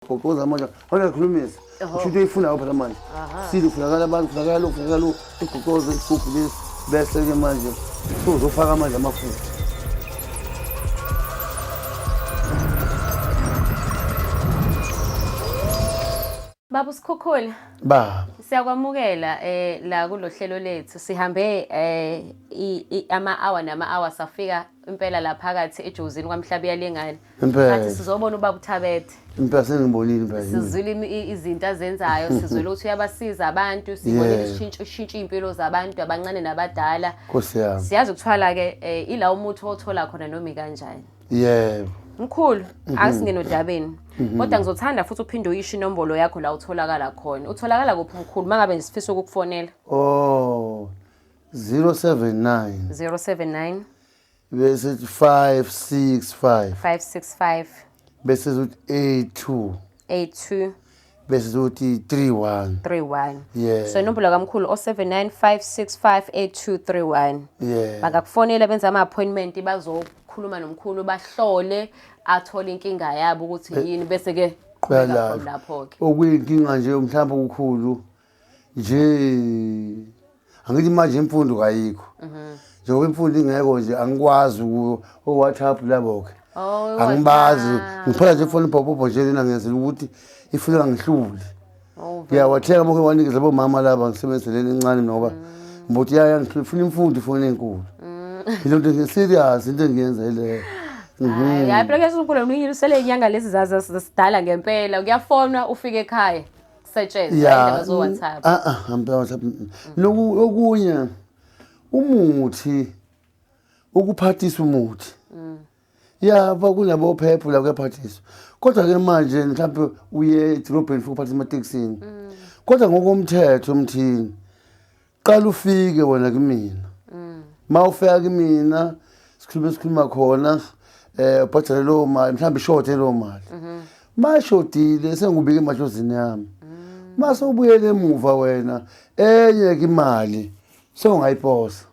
Gogoza manje, awuna khulumisa. Usho into oyifunayo phela manje. Sile kufunakala abantu, kufunakala lokhu, kufunakala lokhu. Igogoza isigubhu lesi bese ke manje suzofaka manje amafutha. Baba uSikhukhula. Baba. Siyakwamukela eh la kulohlelo lethu. Sihambe eh ama hour nama hour safika impela la phakathi eJozini kwaMhlabuyalingana. Impela. Ngathi sizobona ubaba uThabethe. Impela sengibonile impela. Sizwile izinto azenzayo, sizwile ukuthi uyabasiza abantu, sibonile ishintsho ishintsha impilo zabantu abancane nabadala. Nkosi yami. Siyazi ukuthwala ke eh, ila umuthi othola khona noma ikanjani. Yebo. Mkhulu, asingene odabeni. Kodwa ngizothanda futhi uphinde uyisho inombolo yakho la utholakala khona. Utholakala kuphi mkhulu mangabe ngisifisa ukukufonela? Oh. 079 079 bese ithi 565 565 bese ithi 82 82 bese ithi 31 31. Yeah. So inombolo kamkhulu 0795658231. Yeah. Bangakufonela benza ama appointment bazokhuluma nomkhulu bahlole athole inkinga yabo ukuthi yini bese ke qhubeka Bayalapha. from lapho ke. Okuyinkinga nje mhlawumbe okukhulu nje angithi manje imfundo kayikho njengoba imfundo ingekho nje angikwazi o-whatsapp labo-ke Oh, angibazi WhatsApp. ngiphola nje ifoni ibhobhobho nje lena ngenzela ukuthi ifuna ngihlule Oh, ngiyawathenga uma wanikeza bomama laba ngisebenzeleni encane ngoba mbuthi yaya ngifuna imfundo ifoni enkulu yilo nto serious into engiyenza ileyo. Hayi, hayi phela kuyasunkula usele inyanga lezi zasidala ngempela kuyafonwa ufike ekhaya kusetshenzwa indaba zo WhatsApp. Ah ah, hamba WhatsApp. Loku okunye umuthi ukuphathisa umuthi. Ya ba kunabo phepho la kuyaphathiswa. Kodwa ke manje mhlawumbe uye edolobheni futhi uphathisa ematekisini. Kodwa ngokomthetho umthini qala ufike wena kimina ma ufika kimina sikhulume sikhuluma khona eh ubhadale leyo mali mhlawumbe ishode leyo mali ma ishodile sengubike emadlozini yami ma sewubuyele emuva wena enye ke imali sewungayiposa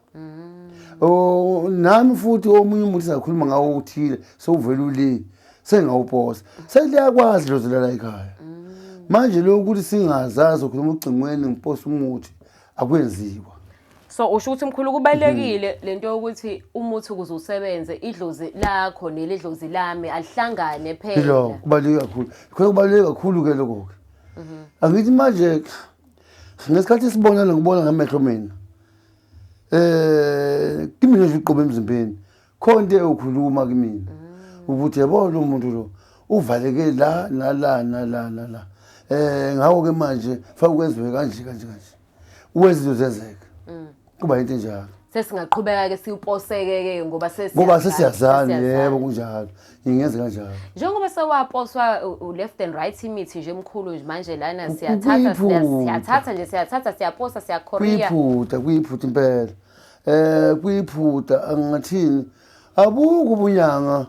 Oh nami futhi omunye umuntu sakhuluma ngawo uthile sewuvela ule sengawuposa seliyakwazi dlozi lala ekhaya manje lokhu ukuthi singazazi ukhuluma ucingweni ngiposa umuthi akwenziwa So usho ukuthi mkhulu kubalekile lento yokuthi umuthi ukuze usebenze idlozi lakho nelidlozi lami alihlangane phela. Ilo kubaluleke kakhulu. Khona kubaluleke kakhulu ke lokho ke. Angithi manje ngesikhathi sibonana ngibona ngamehlo mina. Eh kimi nje uqobo emzimbeni. Khona into eyokhuluma kimina. Ukuthi yabo lo muntu lo uvaleke la nala nala nala. Eh ngawo ke manje faka kwenziwe kanje kanje kanje. Uwenza izinto zenzeke. Kuba into enjalo. Sesingaqhubeka ke siwuposeke ke ngoba sesiyazana. Ngoba sesiyazana yebo kunjalo. Ngingenza kanjalo. Njengoba sewaposwa left and right imithi nje emkhulu nje manje lana siyathatha siyathatha nje siyathatha siyaposa siyakhoriya. Kuyiphutha kuyiphutha impela. Eh kuyiphutha angathini abukho ubunyanga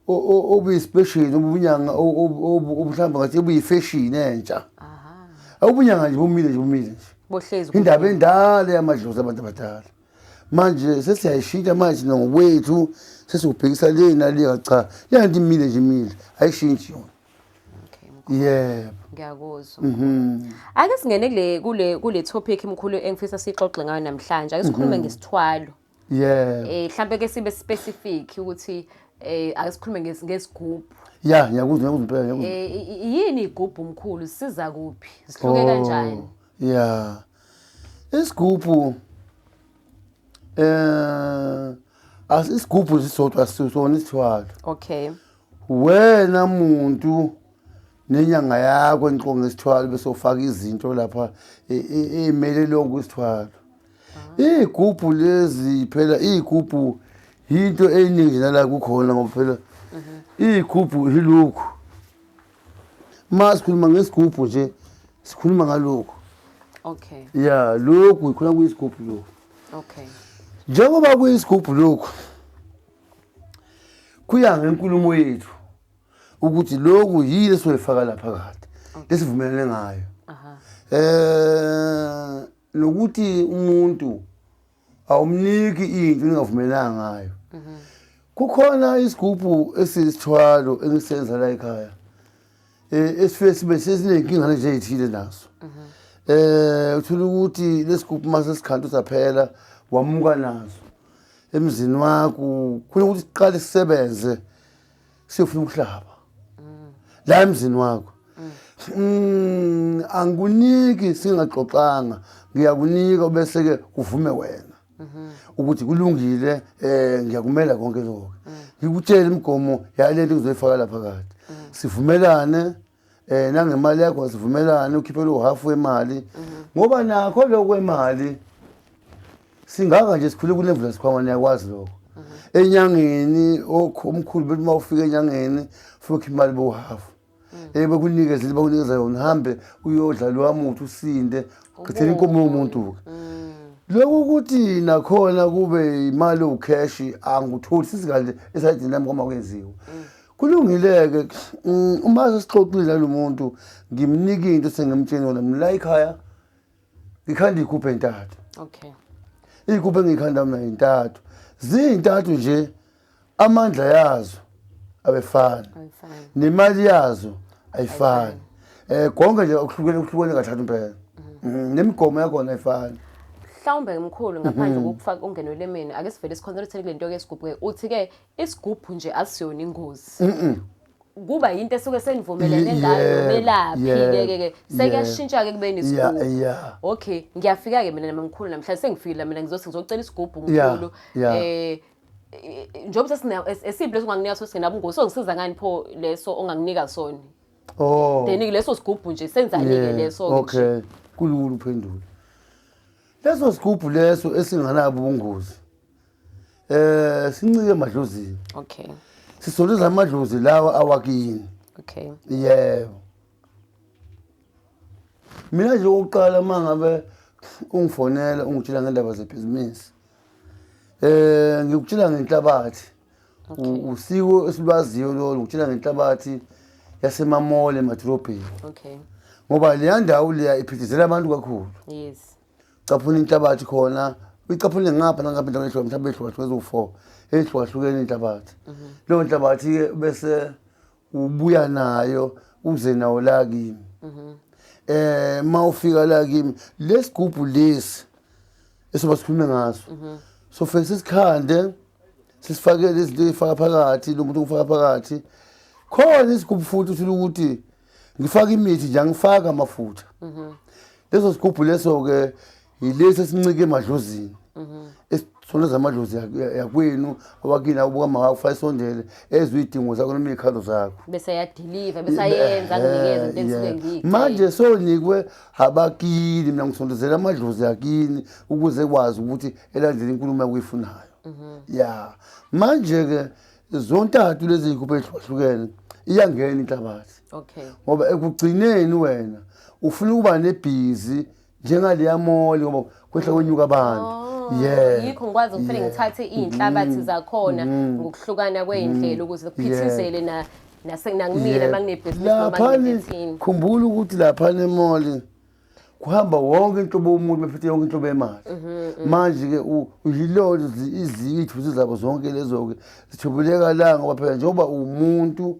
obuyisipesheli ubunyanga obuhlamba ngathi obuyifeshini entsha. Aha. Ubunyanga nje bumile nje bumile nje. Bohlezi. Indaba endala yamadlozi abantu abadala. Manje sesiyayishintsha manje ngokwethu sesikubhekisa le nale cha le nto imile nje imile ayishintshi yona. Okay. Yebo. Ngiyakuzwa. Ake singene kule kule kule topic mkhulu engifisa sixoxe ngayo namhlanje. Ake sikhulume ngesithwalo. Yebo. Eh mhlambe ke sibe specific ukuthi eh ake sikhulume ngesigubhu. Ya ngiyakuzwa ngiyakuzwa impela ngiyakuzwa. Eh yini igubhu mkhulu siza kuphi? Sihluke kanjani? Ya. Isigubhu eh isigubhu sisodwa sisona isithwalo. Okay. Wena muntu nenyanga yakho enqonga ngesithwalo bese ufaka izinto lapha emele lonke isithwalo. Igubhu lezi phela igubhu into eningi nala kukhona ngoba phela igubhu hilokhu. Ma sikhuluma ngesigubhu nje sikhuluma ngalokhu. Okay. Ya lokhu ikhona kuyisigubhu lokhu. Okay. Njengoba kuyisigubhu lokhu kuya ngenkulumo yethu ukuthi lokhu yini esizoyifaka lapha kade lesivumelene ngayo. Aha. Eh nokuthi umuntu awumniki into ningavumelanga ngayo. Kukhona isigubhu esisithwalo engisenza la ekhaya. Esifike sibe sesiney'nkinga nje ey'thile naso. Uthola ukuthi lesigubhu mase sikhantu saphela wamuka naso emzini wakho, khona ukuthi siqale sisebenze siyofuna ukuhlaba la emzini wakho. Angikuniki singaxoxanga, ngiyakunika bese ke kuvume wena ukuthi kulungile, ngiyakumela konke lokho. Ngikutshele imigomo yalento ngizoyifaka lapha phakathi. Sivumelane nangemali yakho, sivumelane ukhiphele uhafu wemali, ngoba nakho lokho kwemali singaka nje sikhule kunemvula sikhwama, niyakwazi lokho. Enyangeni omkhulu bethi uma ufika enyangeni ufike ukhipha imali bohafu. Bekunikeze bakunikeza yona, uhambe uyodla lowa muthi usinde, ugqithela inkomo yomuntu-ke. Lokhu ukuthi nakhona kube imali ewukheshi angikutholi sisikanje esayidini lami kwama kwenziwa. Kulungile-ke, uma sesixoxile nalo muntu ngimnika into sengimtshela yona, mina la ekhaya ngikhanda iy'gubhu ey'ntathu. Iy'gubhu engiyikhanda mina y'ntathu, ziy'ntathu nje, amandla yazo awefani nemali yazo ayifani. Konke nje okuhlukene kuhlukene kathathu impela. Nemigomo yakhona ayifani. Mhlawumbe mkhulu, ngaphandle kokufaka ungeno lemini, ake sivele siconcentrate kule nto yesigubhu ke. Uthi ke isigubhu nje asiyona ingozi, kuba yinto esuke senivumelene ngayo nomelaphi ke ke ke sekuyashintsha ke kubeni isigubhu. Okay, ngiyafika ke mina namkhulu namhlanje, sengifikile mina, ngizothi ngizocela isigubhu mkhulu. Njengoba sesina esiphi leso unganginika sona singenabungozi, songisiza ngani pho leso onganginika sona? Oh. Then leso sigubhu nje senzani ke leso ke nje? Okay, kulula uphendula. Leso sigubhu leso esinganabo ubungozi sincike emadlozini. Sisondeza amadlozi lawa awakini. Yebo, mina nje okokuqala uma ngabe ungifonela ungitshela ngendaba zebhizinisi, ngikutshela ngenhlabathi. Usiko esilwaziyo lolo, ngikutshela ngenhlabathi yasemamole emadolobheni. Ngoba leya ndawo leya iphithizela abantu kakhulu. Caphuna inhlabathi khona, uyicaphune ngapha nangapha, indawo ehluka mhlawumbe ehlukahlukene eziwu-4, ehlukahlukene inhlabathi. Leyo nhlabathi-ke bese ubuya nayo, uze nawo la kimi. Ma ufika la kimi, lesigubhu lesi esoba sikhulume ngaso, sofike sisikhande, sisifakele izinto ey'faka phakathi lo muntu ongifaka phakathi khona isigubhu. Futhi uthole ukuthi ngifaka imithi nje, angifaka amafutha. Leso sigubhu leso-ke yilesi esincike emadlozini, esisondeza amadlozi yakwenu awakini, awubuka mawakho, ufake isondele ezwe iy'dingo zakho noma iy'khalo zakho. Bese yadeliver, bese ayenza, anginikeze into engisuke ngiyicela. Manje sonikwe abakini, mina ngisondezela amadlozi akini ukuze kwazi ukuthi elandele inkulumo yakuyifunayo. Ya, manje-ke zontathu lezi y'gubhu ey'hlukahlukene iyangena inhlabathi. Ngoba ekugcineni wena ufuna ukuba nebhizi njengaleya mall, ngoba kwehla kwenyuka abantu. Yikho ngikwazi ukufanele ngithathe iy'nhlabathi zakhona ngokuhlukana kwey'ndlela ukuze kuphithizele na nakumina uma nginebhizinisi noma Laphani nginethini. Khumbula ukuthi laphana emall kuhamba wonke inhlobo yomuntu, bephethe yonke inhlobo yemali. Manje-ke uyilolo izithuthi zabo zonke lezo-ke zithubuleka la, ngoba phela njengoba umuntu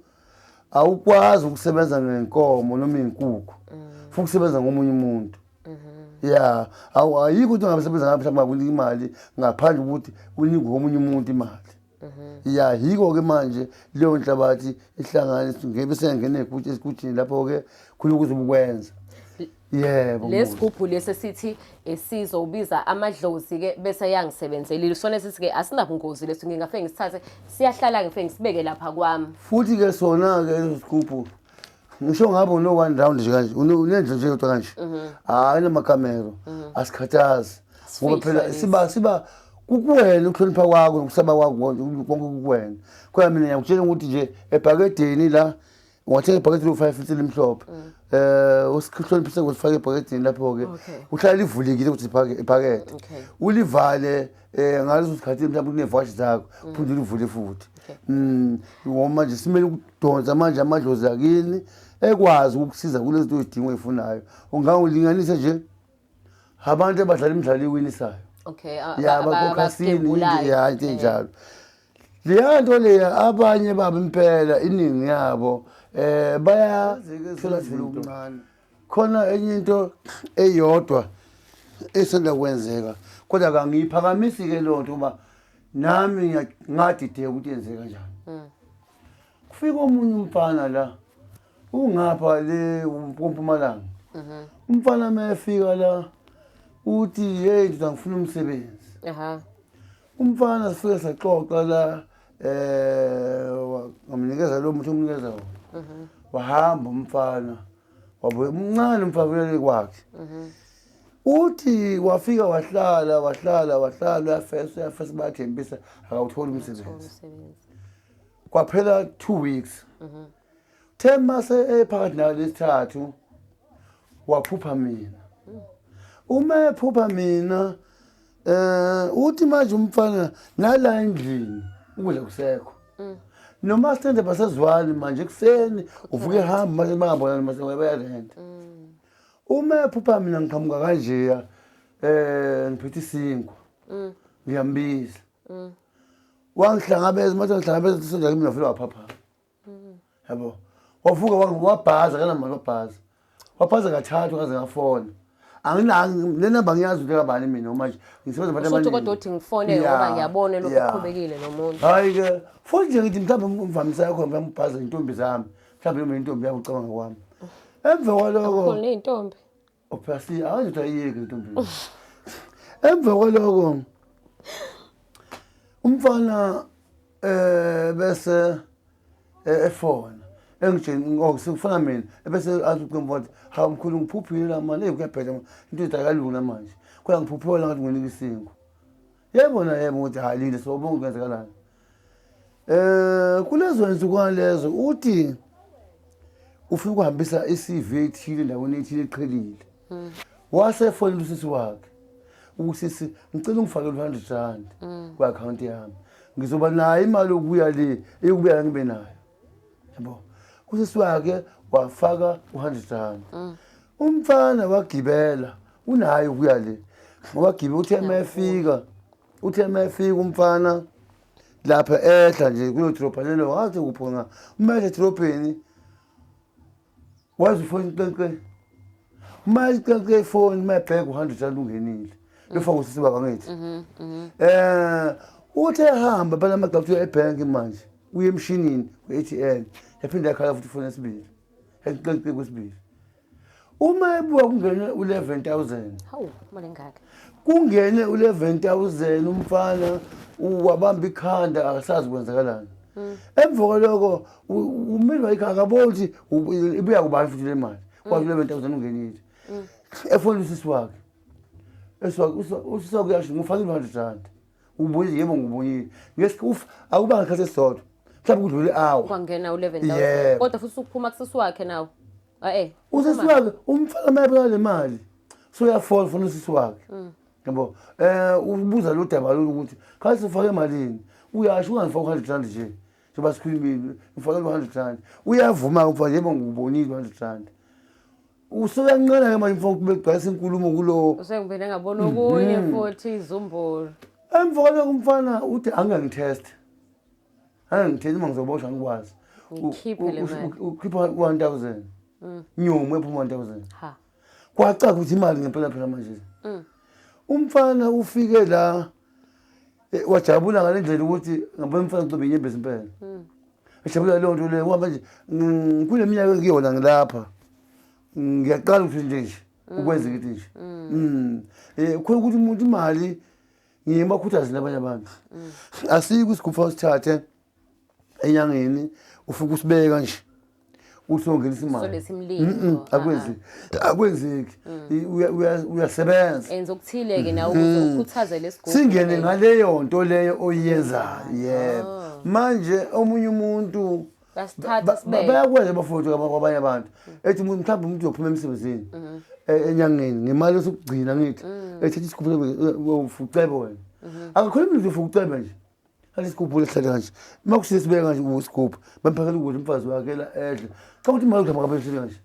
awukwazi ukusebenza ngenkomo noma iy'nkukhu, futhi ukusebenza ngomunye umuntu ya ayikho into ongasebenza ngayo mhlawumbe ngakunika imali ngaphandle kokuthi unikwe omunye umuntu imali. Ya, yiko-ke manje leyo nhlabathi ihlangane bese yangena esigujini lapho-ke khona ukuze ubukwenza. Yebo. Lesigubhu lesi sithi esizobiza amadlozi ke bese yangisebenzelile sona, sithi ke asinabungozi leso, ngingafike ngisithathe siyahlala, ngifike ngisibeke lapha kwami. Futhi-ke sona-ke leso sigubhu, ngisho ngabe une-one round nje kanje, unendlu nje yodwa kanje, hhayi namakamero, asikhathazi ngoba phela lesi. siba kukuwena ukuhlonipha kwakho nokusaba kwakho konke kukuwena. Kodwa mina ngiyakutshela ukuthi nje ebhakedeni la ungathenga ibhakede lo-550 limhlophe, usihloniphise ngosifake ebhakedeni lapho-ke. Uhlala livulekile ukuthi ibhakede ulivale ngaleso sikhathi mhlawumbe kunevashi zakho, uphinde ulivule futhi. Ngoba manje simele ukudonsa manje amadlozi akini ekwazi ukukusiza kulezi zinto oyidingo oyifunayo. Ungangolinganisa nje abantu abadlala imidlalo ewinisayo. Ya, bakokhasini. Abagembulayo. Ya, into enjalo leya nto leya. Abanye babo impela iningi yabo. Bayathola okuncane. Khona enye into eyodwa esanda kwenzeka, kodwa kangiyiphakamisi-ke leyo nto ngoba nami ngadideka ukuthi yenzeka kanjani. Kufika omunye umfana la, ungapha le kuMpumalanga. Umfana uma efika la uthi, hey ndoda, ngifuna umsebenzi. Umfana sifike saxoxa la, ngamnikeza lo muntu omnikeza wona. Wahamba umfana, wabuya umncane umfana uyele kwakhe. Uthi wafika wahlala wahlala wahlala, uyafesa uyafesa, bayathembisa, akawutholi umsebenzi. Umsebenzi. Kwaphela 2 weeks. The mase ephakathi nayo lesithathu waphupha mina. Uma ephupha mina, uthi manje umfana nala endlini ukudla kusekho. Noma sitende basezwani manje ekuseni uvuke ehamba manje bangabonani mase bayarenta. Uma ephupha mina ngiqhamuka kanjeya, ngiphethe isinkwa. Ngiyambiza. Wangihlangabeza, manje ngihlangabeza sonja kimi navela waphapha. Yabo. Wavuka wabhaza kana manje wabhaza. Wabhaza kathathu ngaze ngafona. Anginanga le namba, ngiyazi ukuthi kabani mina manje ngisebenza abantu Usuthu kodwa uthi ngifone ngoba ngiyabona lokhu kuqhubekile nomuntu. Hayi ke, futhi nje ngithi mhlawumbe umvamisa yakho mhlawumbe ubhaza intombi zami. Mhlawumbe noma intombi yakho ucabanga kwami. Emva kwaloko Khona ney'ntombi. Ophasi akazi ukuthi ayiyeke intombi. Emva kwaloko umfana bese efona engitshela ngokusifuna mina, ebese athi ucingo wathi, hawu mkhulu, ngiphuphile la manje, kuyabheda into edakalula manje, kodwa ngiphuphela ngathi nginika isinkwa. Yebo na yebo, ukuthi hayi linde sobonga kwenzakalani. Kulezo nsukwana lezo uthi ufuna ukuhambisa i-CV ethile endaweni ethile eqhelile. Wase efonela usisi wakhe ukuthi, ngicela ungifakele u-R100 ku-akhawunti yami, ngizoba nayo imali yokubuya le, eyokubuya ngibe nayo, yabo. Usisi wakhe wafaka u-R100. Umfana wagibela, unayo ukuya le, wagibela. Uthe uma efika, uthe uma efika umfana lapha ehla nje kulo drobha lelo, wathi kuphi nga uma ehla edrobheni wazi ufoni qenqe, uma iqenqe ifoni, uma ebheka u-R100 ungenile, lofaka usisi wakhe angithi. Uthi ehamba phela amagama kuthiwa ebhenki manje uye emshinini we-ATM, yaphinda yakhala futhi ifoni yesibili, yaqiqe kwesibili. Uma ebuka kungene u-11,000. Hawu, imali engaka. Kungene u-11,000. Umfana wabamba ikhanda, akasazi kwenzakalani. Emva kwaloko umile ikhanda, akaboni ukuthi ibuya kubani futhi le mali. Kwathi u-11,000 ungenile, efonela usisi wakhe, usisi wakhe uyasho, ngifakile R100, ubonile? Yebo, ngibonile. Akuba ngekhathi esisodwa, mhlawumbe kudlule i-hour. Kwangena u-11,000. Yebo. Kodwa futhi ukuphuma kusisi wakhe nawo. Eh. Usisi wakhe, umfana mayebona le mali so uyafona, funa usisi wakhe, yabo. Ubuza lo daba lolu ukuthi khathi sifake emalini, uyasho ungangifaka u-R100 nje njengoba sikhulumile, ngifake u-R100. Uyavuma umfana, yebo, ngibonile u-R100. Usuyanqena-ke manje umfana ukube kugcwalisa inkulumo kulowo. Usengivele ngabona okunye futhi izumbulu. Emva kwaloko umfana uthi angangithest, angangithest, uma ngizoboshwa ngikwazi. Ngikhiphe le mali. Ukhipha 1000 nyomo, ephuma 1000. Ha. Kwacaca ukuthi imali ngempela phela manje. Umfana ufike la, wajabula ngale ndlela ukuthi ngabona umfana ucobe inyembezi impela, ejabula leyo nto leyo, ngoba manje kule minyaka engiyona ngilapha ngiyaqala ukuthi nje nje ukwenzeka into nje. Khona ukuthi umuntu imali, ngiye ngibakhuthaze nabanye abantu, asike isigubhu usithathe enyangeni, ufike usibeka nje, uthi songenisa imali. Soletha imilingo. Akwenzeki, akwenzeki. Uyasebenza. Enza okuthile-ke nawe ukuze ukhuthaze lesigubhu. Singene ngaleyo nto leyo oyenzayo, yebo. Manje omunye umuntu Basithatha sibeke. Bayakwenza abafowethu kwabanye abantu, ethi umuntu mhlawumbe umuntu uyophuma emsebenzini enyangeni ngemali esokugcina, ngithi ethatha isigubhu ufucebe wena, akakhulumi nje, ufucebe nje, athi isigubhu lesihlale kanje, uma kusile sibeke kanje isigubhu, bamphakela ukudla umfazi wakhe la edle, cha ukuthi imali kuhamba kabe kanje.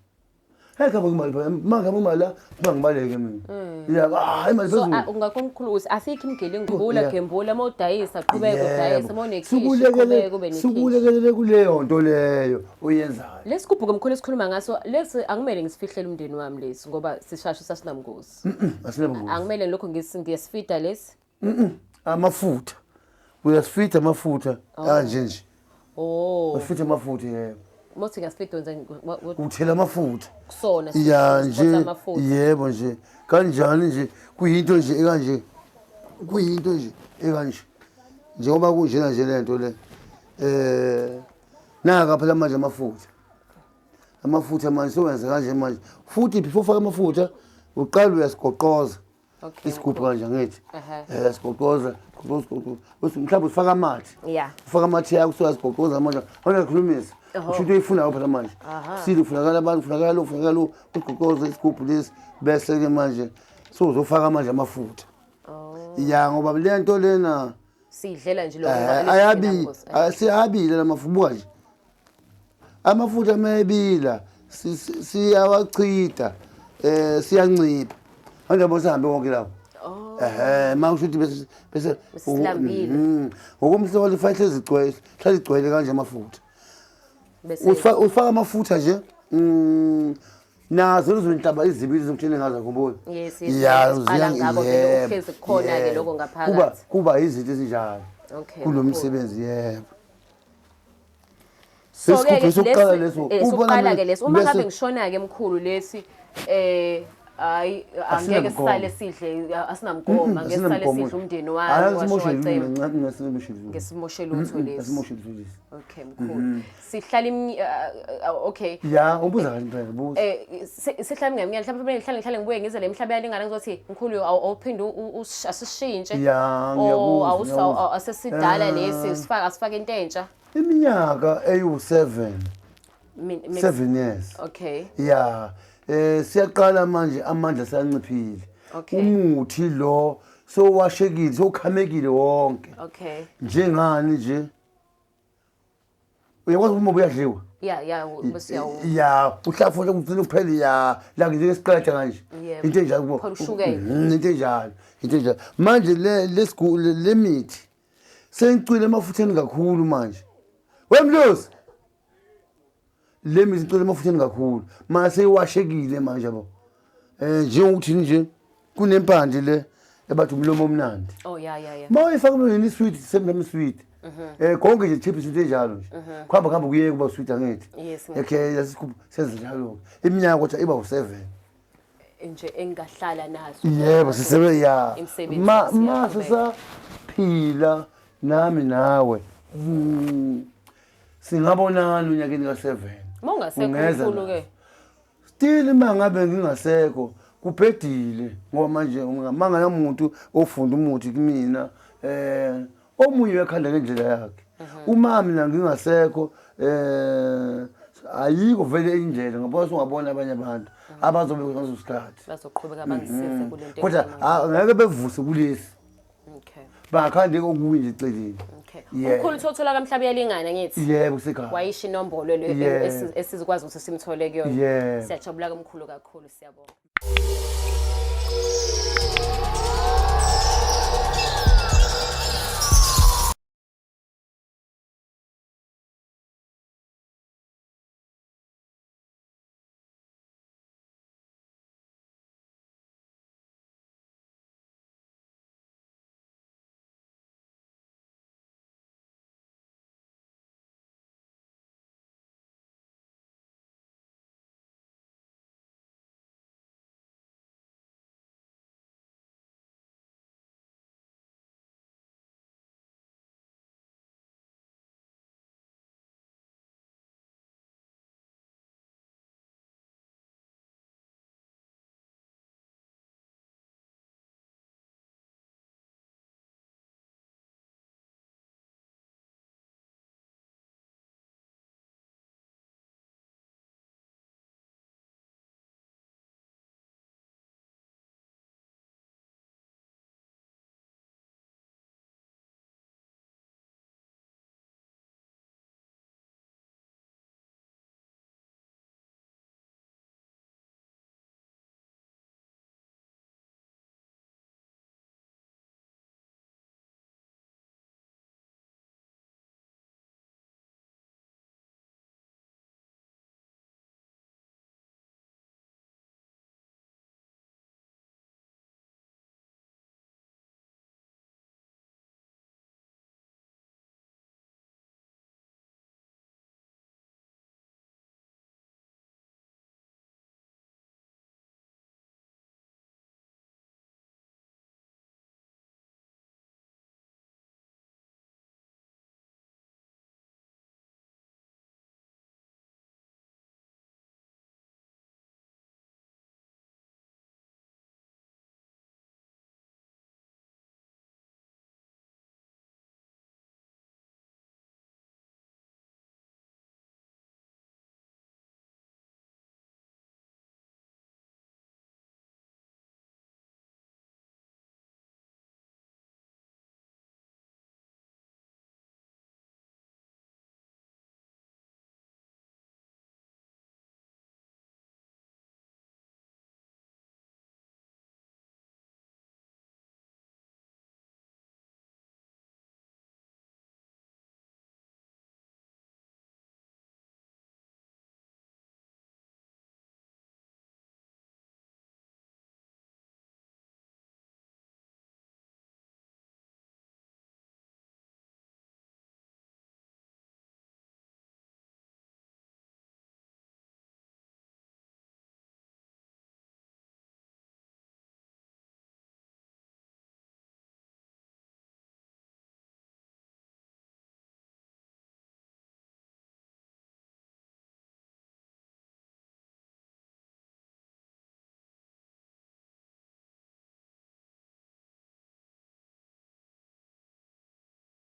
Hey khamba imali phela mangihamba imali la bangibaleke mina. Ya ah imali So phezulu. ungakomkhulu ukuthi asikho imgelingu gembula Yeah. gembula uma udayisa qhubeka udayise uma unekhishi Sukulekelele qhubeka ube nekhishi. sukulekelele kuleyo nto leyo oyenzayo. Lesi gubhu mkhulu esikhuluma ngaso lesi angimele ngisifihlele umndeni wami lesi ngoba sishasho sasinamngozi. Asinabungozi. Angimele lokho ngisifida lesi. Amafutha. Uyasifitha amafutha kanje nje. Oh, Uyasifitha amafutha yebo. mothi ngiyasifida wenza Uthela amafutha. kusona Ya nje amafutha. yebo nje kanjani nje kuyinto nje ekanje kuyinto nje ekanje njengoba kunjena nje lento le naka phela manje amafutha amafutha manje sowenza kanje manje futhi before ufaka amafutha uqala uyasigoqoza Okay. isigubhu kanje angithi Ehhe. sigoqoza sigoqoza bese mhlawumbe ufaka amathe Yeah. ufaka amathe yakho usuyazigoqoza manje awunakhulumisa Oho. usho into oyifunayo phela manje Aha. sile kufunakala abantu kufunakala lo kufunakala lo ugoqoza isigubhu lesi bese-ke manje sowuzofaka manje amafutha Oh. ya ngoba le nto lena Sidlela nje lokho. ayabi siyabila la mafutha buka nje amafutha mayebila siyawachitha siyancipha manje yabo sihambe konke lapho Oh. ehe ma kusho ukuthi bese bese Silambile. Ngokomhlolo ifahle hlezi igcwele hlezi igcwele kanje amafutha Bese ufaka amafutha nje nazo lezo nhlaba izibili zokutshela ngazo khumbula Yes, yes, Ya, yes. Siqala ngakho vele yebo, okuhlezi kukhona-ke yebo. lokho ngaphakathi. Kuba izinto ezinjalo Okay, kulo mkhulu. msebenzi yebo. So Isigubhu ke esokuqala leso, ubona sokuqala mina- ke lesi uma ngabe bese- ngishona ke mkhulu lesi hayi angeke Asinamgomo. sisale sidle asinamgoma ngeke sisale sidle umndeni wami washo wacela ngesimoshe lutho lesi Asimoshe lutho lesi. Okay mkhulu sihlala okay Ya ubuza kahle impela buza. Sihlala ngeminyaka mhlawumbe ngihlale ngibuye ngize le mhlaba yalingana ngizothi mkhulu awuphinde asishintshe Ya, Oh, ngiyakuzwa, ngiyakuzwa. asesidala lesi sifaka asifake into entsha Iminyaka eyu-7 7 years. Okay. Ya siyaqala manje amandla siyanciphile. Okay. Umuthi lo sowashekile sowukhamekile wonke. Okay. Njengani nje uyakwazi uma uyadliwa Ya ya bese yawu ya uhlafuna kugcina kuphela ya la nje siqeda kanje Yebo. into enjalo kubo Phela ushukela. Into enjalo into enjalo manje le lesigu le mithi sengicwile emafutheni kakhulu manje wemlozi le mithi icwile emafutheni kakhulu manje seyiwashekile manje yabo njengokuthi nje kunempande le ebathi umlomo omnandi Oh ya ya ya. ma uyifaka emlonyeni isweet semhlawumbe isweet konke nje chips into enjalo nje kuhamba kuhamba kuye kuba sweet angithi Yes, okay lesikhuphu senze njalo iminyaka kodwa iba u7 Nje engahlala nazo. yebo sisebe ya Imisebenzi ma ma siyaqhubeka. sisaphila nami nawe singabonana unyakeni ka7 Uma ungasekho Ungeza mkhulu ke. nazo. Still uma ngabe ngingasekho kubhedile ngoba manje ungamanga namuntu ofunda umuthi kumina omunye uyakhanda ngendlela yakhe uma mina ngingasekho ayikho vele indlela ngoba usungabona abanye abantu abazobe ngaso sikhathi Bazoqhubeka bangisize kule nto. kodwa engikhuluma angeke bevuse kulesi ngayo. Okay. bakhande okunye nje eceleni Okay. Yeah. Umkhulu thothola kamhlaba yalingana ngithi. Yebo kusekhaya. Wayisho inombolo le Yeah. esizokwazi ukuthi simthole kuyona. Yeah. Siyajabula ke mkhulu kakhulu siyabonga.